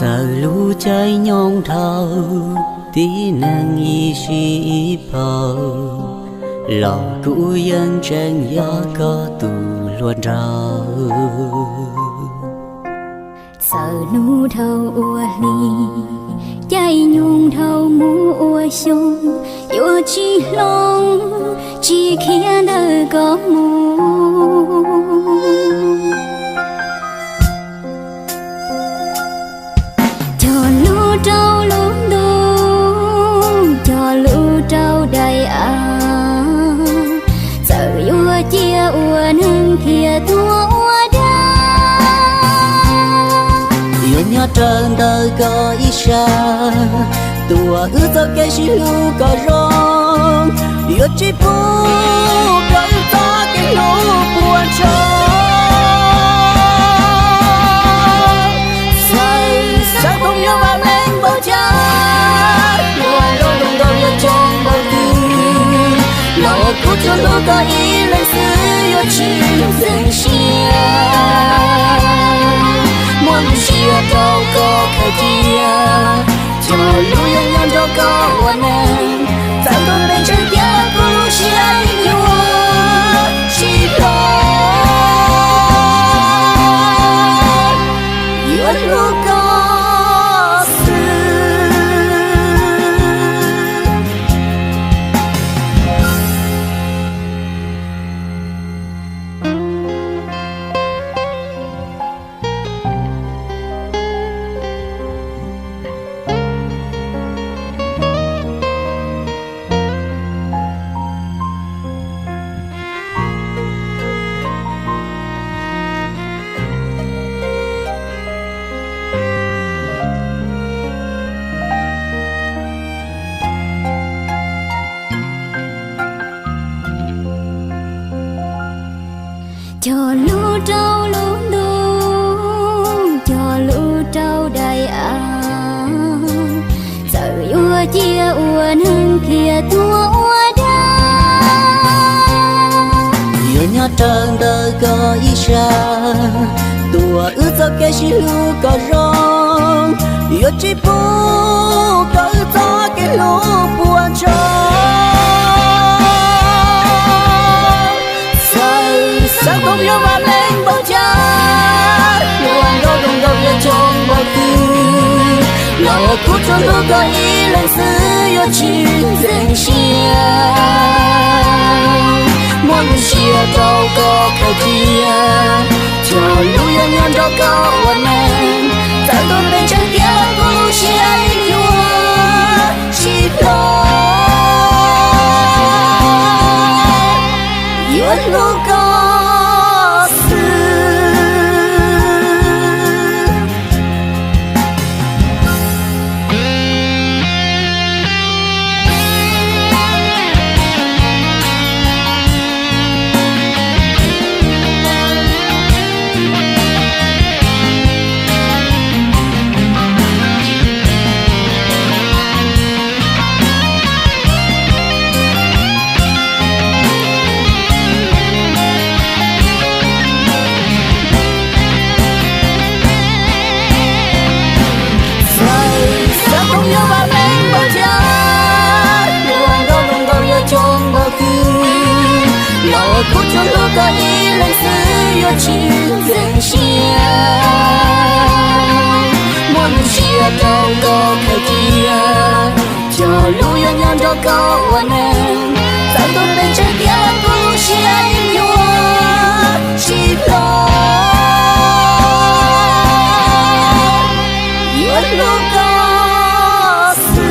Txawm lub caij nyoog dhau, tib neeg ib sij ib paug, los kuv yeej tseem yog koj tus hluas nraug. Txawm hnub dhau ua hli, caij nyoog dhau mus ua xyoo, yuav tsis hloov, tsis khiav ntawm koj mus. Cog lub rau lub ntuj, cog lub rau daim av, txawm yuav cia ua neeg thiaj tuag ua dab. Yuav nyob raws ntawm koj ib sab, tuaj wb txoj kev sib hlub kom zoo, yuav tsis pub koj wb txoj kev hlub puas tsaug. Txawm xav thooj yuav vam meej npaum cas, ua nrau zoo nraug yuav coob npaum twg, los kuv tsuas hlub koj ib leeg xwb yuav tsis ntxeev siab. Muaj lub siab rau koj khaws cia, cog lub yuav nyob nrog koj ua neeg, txawm tuag ntees tsawg tiam kuv lub siab yuav tsis hlob, yuav hlub koj xwb. Cog lub rau lub ntuj, cog lub rau daim av, txawm yuav cia ua neeg thiaj tuag ua dab. Yuav nyob raws ntawm koj ib sab, tuaj wb txoj kev sib hlub kom zoo, yuav tsis pub koj wb txoj kev hlub puas tsaug. Txawm xav thooj yuav vam meej npaum cas, ua nrau zoo nraug yuav coob npaum twg, los kuv tsuas hlub koj ib leeg xwb yuav tsis ntxeev siab. Muaj lub siab rau koj khaws cia, cog lub yuav nyob nrog koj ua neeg, txawm tuag ntees tsawg tiam kuv lub siab yuav tsis hlob, yuav hlub koj xwb. Txawm xav thooj yuav vam meej npaum cas, ua nrau zoo nraug yuav coob npaum twg, los kuv tsuas hlub koj ib leeg xwb yuav tsis ntxeev siab. Muaj lub siab rau koj khaws cia, cog lub yuav nyob nrog koj ua neeg, txawm tuag ntees tsawg tiam kuv lub siab yuav tsis hlob, yuav hlub koj xwb.